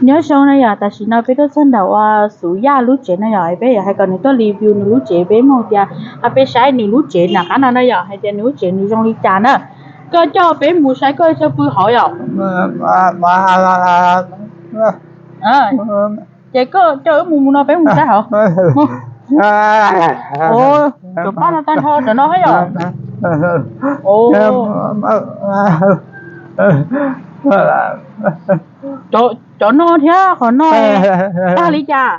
Nyob zoo na yom, tam sim no peb tuaj txog nram uas Xuv Yaj lub tsev na yom, peb yuav hais kom nws tuaj review nws lub tsev peb mloog tias, peb saib nws lub tsev nram qab no na yom, hais tias nws lub tsev nws zoo li cas na. Koj coj peb mus saib koj coj pw hauv yom. Ces koj coj wb mus mus no peb mus saib hauv. Cov paj no tag nrho cov no thiab yom. Cov no thiab qhov no tag li cas?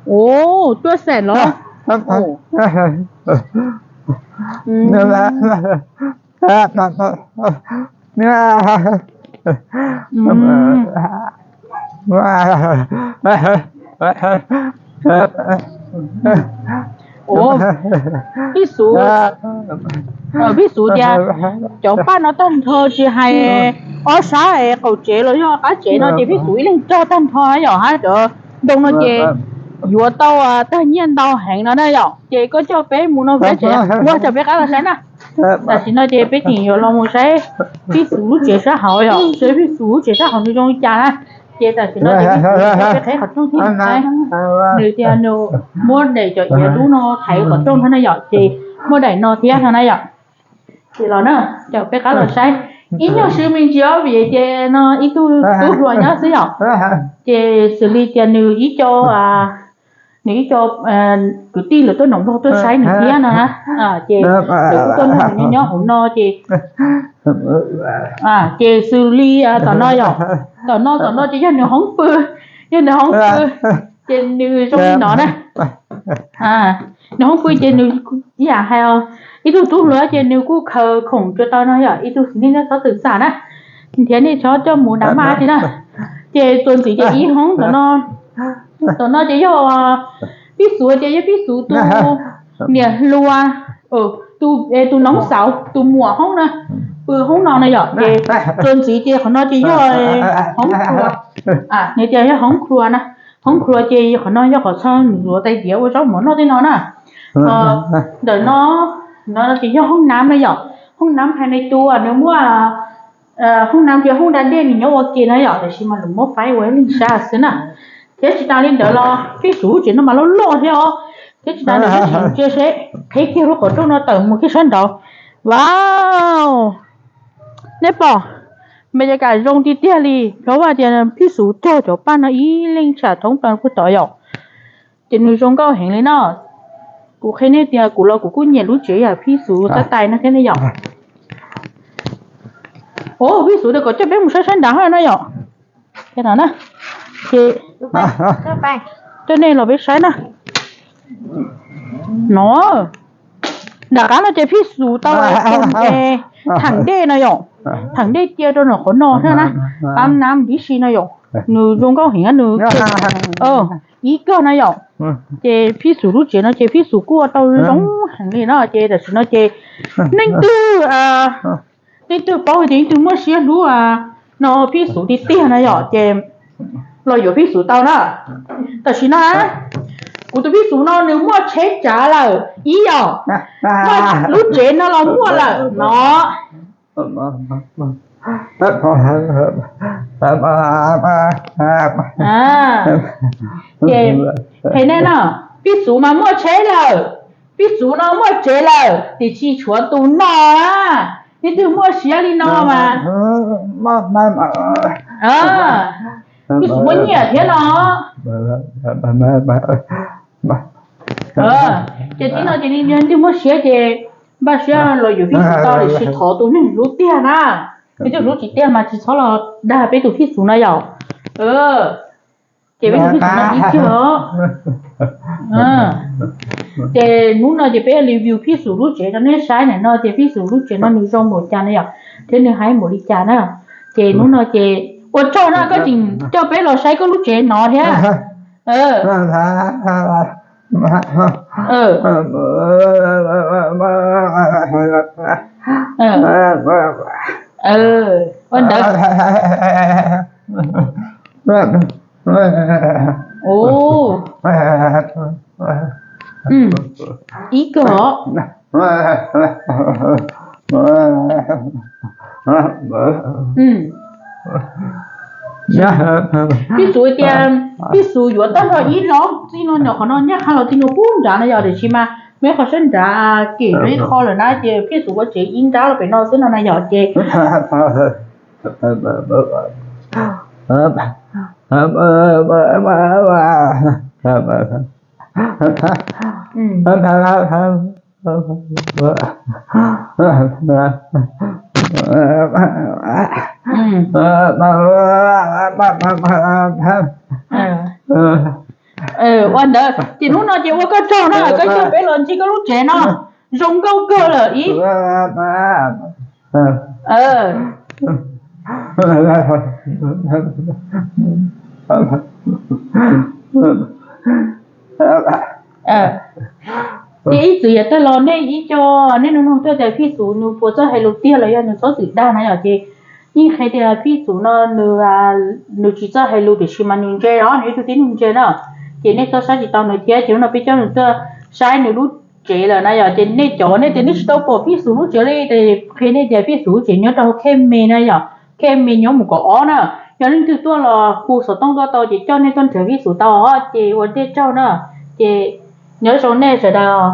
Ua tuaj xeem los? Ua, Pij Xuv, Pij Xuv tias cov paj no tag nrho tsis hais ob sab es qaum tsev los yog qab tsev no ces Pij Xuv ib leeg cog tag nrho yom, hab cov ntoo no ces yuav tau tag nyiaj ntau heev no na yom, ces koj coj peb mus no peb tsev ua cov peb qab los saib na. Tam sim no ces peb tseem yuav los mus saib Pij Xuv lub tsev sab hauv yom, saib Pij Xuv lub tsev sab hauv nws zoo li cas na. Ces tam sim no ces Pij Xuv coj peb qheb qhov rooj thiab saib, nws tias nws muab daim cov iav dub no thaiv qhov rooj thiab na yom, ces muaj daim no thiab no na yom. Ces los na, coj peb qab los saib. Ib nyuag sib me ntsis ob vim ces no ib tug tub hluas nyob xwb yom. Ces xws li tias nws ib co, nws ib co kwv tij lawv tuaj nram Nplog tuaj saib nws thiab no na. Ces lawv kuj tuaj nrog nws nyob nyob hauv no ces, ces xws li tom no yom, tom no tom no ces yog nws hoob pw, yog nws hoob pw, ces nws zoo li no na. Nws hoob pw ces nws, ib yam hais ib tug tub hluas ces nws kuj khaws khoom tsua tau no yom, ib tug xws li nej txhob txwm xam na, thiab nej txhob coj mus dav maj tsi na. Ces txuas ntxiv ces ib hoob tom no, tom no ces yog Pij Xuv, ces yog Pij Xuv tus niam hluas, tus, tus noov xauv tus muam hoob na, pw hoob no na yom. Ces txuas ntxiv ces qhov no ces yog hoob khua, nws tias yog hoob khua na. Hoob khua ces qhov no yog qhov txog nws yuav tais diav ua zaub mov noj tej no na. Ntawm no, no ces yog hoob nam na yom. Hoob nam hais nws tus nws muaj hoob nam thiab hoob da dej nws nyob ua ke na yom, tiam sis mas lawv muab faib ua ib leeg sab xwb na. Thiab tsis tas li ntawd los Pij Xuv lub tsev no mas loj loj thiab os. Thiab tsis tas li ntawd, ntsia seb, qheb kiag lub qhov rooj no tawm mus kiag sab nraud. Wow, nej pom, npe ces kam zoo tiag tiag li, txhob vaj tias Pij Xuv cog cov paj no ib leeg tsham thoob plaws puag tod yom. Ces nws zoo nkauj heev li no. Kuv qhia nej tias kuv los kuv kuj nyiam lub tsev yam Pij Xuv tab tais no thiab ne yom. Pij Xuv tias kom coj peb mus saib sab nrad no yom. Ces coj nej los peb saib na. No, nram qab no ces Pij Xuv tau thaam dej no yom, thaam dej cia rau nram qhov no thiab na, qab nab tib si no yom. Nws zoo nkauj heev nws, ib kawg no yom. Ces Pij Xuv lub tsev no ces Pij Xuv kuj ua tau zoo heev li no ces tam sim no ces leej twg, leej twg paub hais tias leej twg muaj siab hlub no Pij Xuv tiag tiag no yom ces los yuav Pij Xuv tau na. Tam sim no kuv tus Pij Xuv no nws muaj tsheb tsav lawm ib yom, muaj lub tsev no los muaj lawm no. Ces qhia nej no, Pij Xuv mas muaj tsheb lawm, Pij Xuv no muaj tsev lawm, tiam sis tshuav tus no na, leej twg muaj siab li no mas Pij Xuv muaj nyiaj thiab no. Ces tib no ces leej twg muaj siab ces npaj siab los yuav Pij Xuv tau, tiam sis thov tus neeg hlub tiag na, leej twg hlub tsis tiag mas tsis txhob los dag peb tus Pij Xuv no yom. Ces peb tus Pij Xuv no ib tug os. Ces hnub no ces peb review Pij Xuv lub tsev rau nej saib na, no ces Pij Xuv lub tsev no nws zoo npaum cas na yom, thiab nws hais npaum li cas na. Ces hnub no ces ua tsaug na, koj tseem coj peb los saib koj lub tsev no thiab. Ua ntawd. Ib kawg os. Phij Xus tias Phij Xus yuav tag nrho ib lub txij no nyuam qhuav no nyob qha los txij no pub nrad no yog tiam sis mas muaj ib qho sab nrad kem rau ib qho lawm na ces Phij Xus ua tsev ib nrab los pem no xwb no na yog ces ua ntawd ces hnub no ces ua koj tsaug na, koj coj peb los ncig koj lub tsev no zoo nkauj kawg lawm ib. Ces ib txwm yav tag los nej ib co nej nug nug tuaj tias Phij Xus nws puas txawj hais lus tiag los yog nws txhob txwm dag na yom ces yeej qhia tias Phij Xus no nws nws tsis txawj hais lus tiam sis mas nws ntse os, nws ib tug tib neeg ntse na. Ces nej txhob saib tsis tau nws thiab ces hnub no peb coj nws tuaj saib nws lub tsev lawm na yom ces nej cov nej tias nej tsis tau pom Phij Xus lub tsev li ces qhia nej tias Phij Xus lub tsev nyob rau Khej Me na yom, Khej Me nyob mus kaum ob na. Yog leej twg tuaj los hu xov tooj tuaj tau ces coj nej tuaj nrhiav Phij Xus tau os ces ua ntej tsaug na. Ces nyob zoo nej sawv daws.